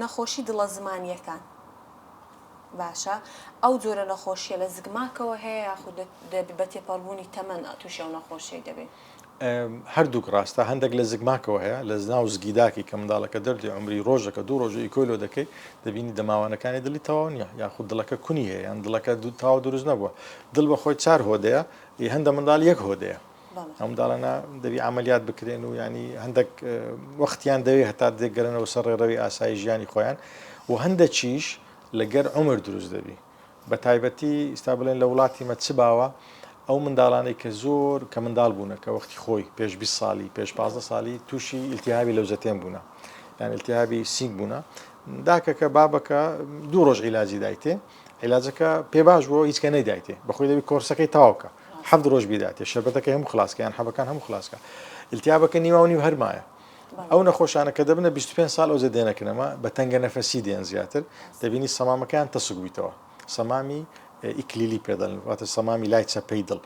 نەخۆشی دڵە زمانیەکان باشە ئەو جۆرە نەخۆشیە لە زگماکەوە هەیە یاخود بە تێپەڕبوونی تەمەن تووشی ئەو نەخۆشیەی دەبین؟ هەردووک ڕاستە هەندێک لە زگماکەوە هەیە لە ناو زگیداکی کە منداڵەکە دەردی عمری ڕۆژەکە دوو ڕۆژ ئیکۆی لۆ دەکەی دەبینی دەماوانەکانی دڵی تەواو نییە یاخود دڵەکە کونی هەیە یان دڵەکە دوو تاو دروست نەبووە دڵ بە خۆی چار هۆدەیە ئی هەندە منداڵ یەک هۆدەیە ئەم منداڵانە دەبی عملیات بکرێن و ینی هەندێک وەختیان دەوێت هەتا دێگەرنەوە سەر ڕێڕەوی ئاسایی ژیانی خۆیان و هەندێکیش لەگەر عمر دروست دەبی بە تایبەتی ئیستا بڵێن لە وڵاتی مە چ باوە ئەو منداڵانەی کە زۆر کە منداڵ بوونە کە وەختی خۆی پێش 20 ساڵی پێش 15 ساڵی تووشی ئیلتیهابی لەوزەتێن بوونە یان ئیلتیهابی سینگ بوونە داکەکە بابەکە دوو ڕۆژ عیلاجی دایتێ عیلاجەکە پێ باش بووە هیچ کە نەیدایتێ بەخۆی دەبی کۆرسەکەی تەواوکە حەفت ڕۆژ بیداتێ شەربەتەکەی هەموو خلاصکە یان حەبەکان هەموو خلاصکە ئیلتیابەکە نیوە و نیو هەرمایە ئەو نەخۆشانە کە دەبنە 25 ساڵ ئەوجە دێنەکنەمە بە تەنگە نەفەسی دێن زیاتر دەبینی سەمامەکەیان تەسک بوویتەوە سەمامی ئیکلیلی پێدەڵێن واتە سەمامی لای چەپەی دڵ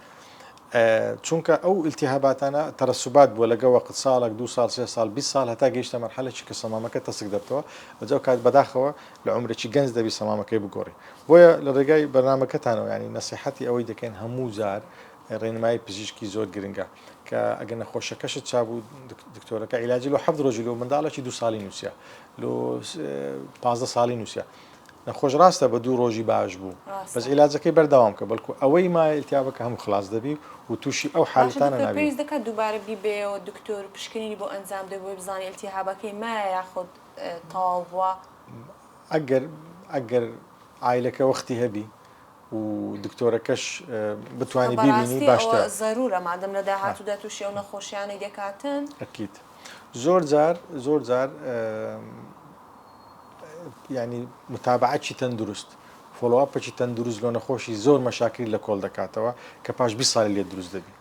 چونکە ئەو ئیلتیهاباتانە تەرەسوبات بووە لەگە وەقت ساڵێک دو ساڵ سێ ساڵ 20 ساڵ هەتا گەیشتە مەرحەلەکی کە سەمامەکە تەسک دەبتەوە ئەجا کات بەداخەوە لە عومرێکی گەنج دەبی سەمامەکەی بگۆڕی بۆیە لە ڕێگای بەرنامەکەتانەوە ینی نەسیحەتی ئەوەی دەکەین هەموو جار ڕێنمایی پزیشکی زۆر گرنگە کە ئەگەر نەخۆشەکەشت چابوو دکتۆرەکە عیلاجی لۆ حەفت ڕۆژی لۆ منداڵێکی دوو ساڵی نووسە لۆ 15 ساڵی نووسە نەخۆش ڕاستە بە دوو ڕۆژی باش بوو بەس عیلاجەکەی بەردەوام کە بەڵکو ئەوەی مایە ئیلتیابەکە هەموو خلاص دەبی و تووشی ئەو حالەتانە نابی. پێویست دەکات دووبارە بیبەیەوە دکتۆر پشکنینی بۆ ئەنجام بدەی بۆی بزانی ئیلتیهابەکەی مایە یاخود تەواو بووە؟ ئەگەر ئەگەر عایلەکە وەختی هەبی و دکتۆرەکەش بتوانی بیبینی باشترە. بەڕاستی ئەوە زەرورە مادەم لە داهاتوودا تووشی ئەو نەخۆشیانەی دەکاتن. ئەکید زۆر جار زۆر جار یانی متابعەکی تەندروست follow-up ەکی تەندروست لۆ نەخۆشی زۆر مەشاکلی لە کۆڵ دەکاتەوە کە پاش 20 ساڵی لێ دروست دەبی.